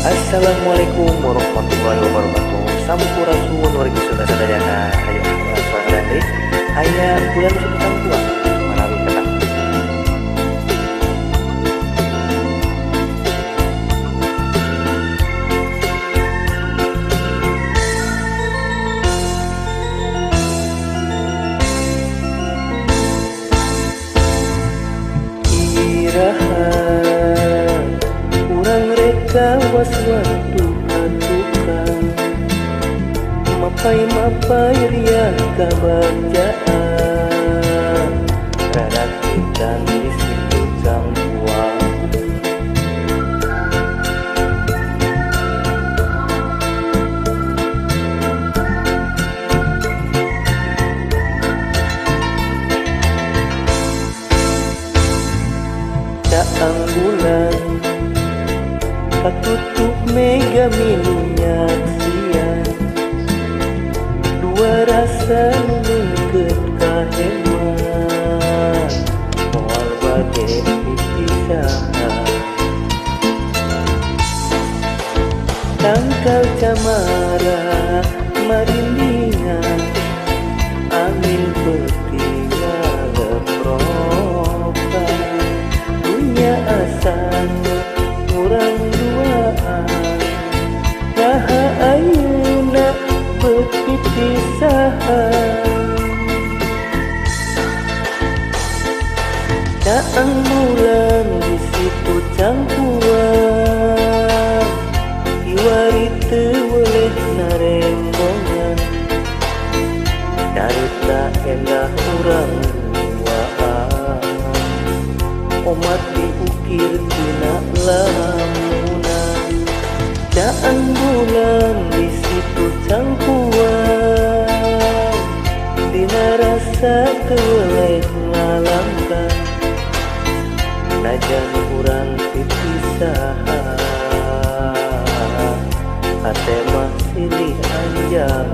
Assalamualaikum warahmatullahi wabarakatuh. Sampurasun wargi Sunda sadayana. Hayu suara deui. Aya bulan Sunda tua. Manawi ketang. Iraha urang reka was waktu katukang mapai-mapai ria kabacaan rarakitan di situ cangkuang. Caang bulan katutup mega minyak siang, dua rasa mengket kahemat moal bade pipisahan. Tangkal camara marindingan angin peuting ngaleprokan dunya asana urang duaan naha ayeuna beut pipisahan. Caang bulan di situ cangkuang kiwari teu weleh narembongan carita endah urang duaan omat diukir tina lamunan. Caang bulan di situ cangkuang dina rasa teu ngalangkah najan urang pipisahan hate mah silih anjang.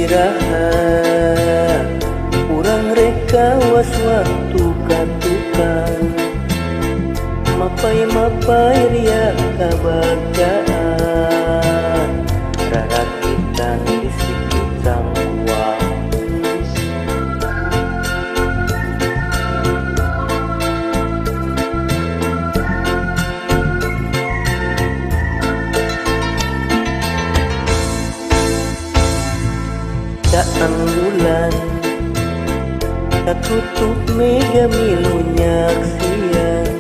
Iraha urang reka was waktu katukang mapai-mapai ria kabacaan rarakitan di situ cangkuang. Caang bulan katutup mega milu nyaksian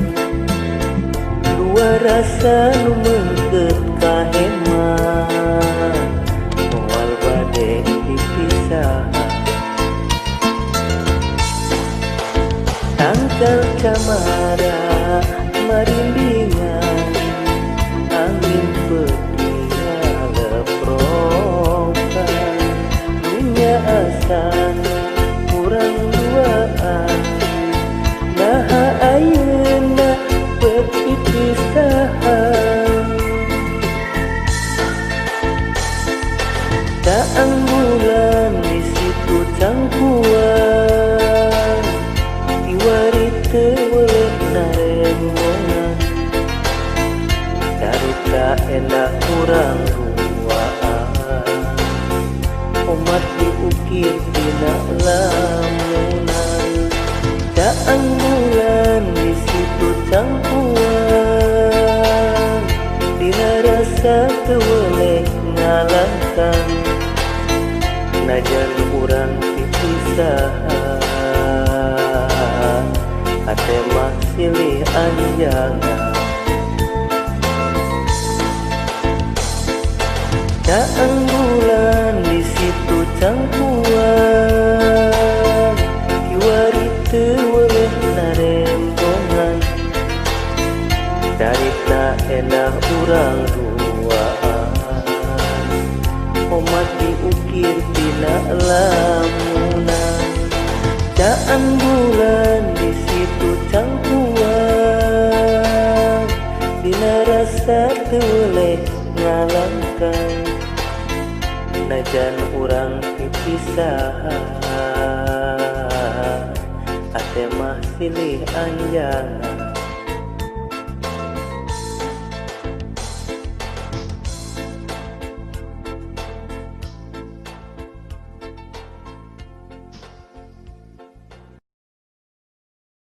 dua rasa nu mengket kahemat moal bade dipisahan. Tangkal camara marindingan angin peuting ngaleprokan dunya asana urang duaan naha ayeuna beut pipisahan. Caang bulan di situ cangkuang kiwari teu weleh narembongan carita endah urang duaan omat diukir dina lamunan. Caang bulan di situ cangkuang dina rasa teu weleh ngalangkang najan urang pipisahan hate mah silih anjang. urang duaan omat diukir tina lamunan caan bulan di situ cangkuang dina rasa teu weleh ngalangkang najan urang pipisahan ate mah silih anjangan.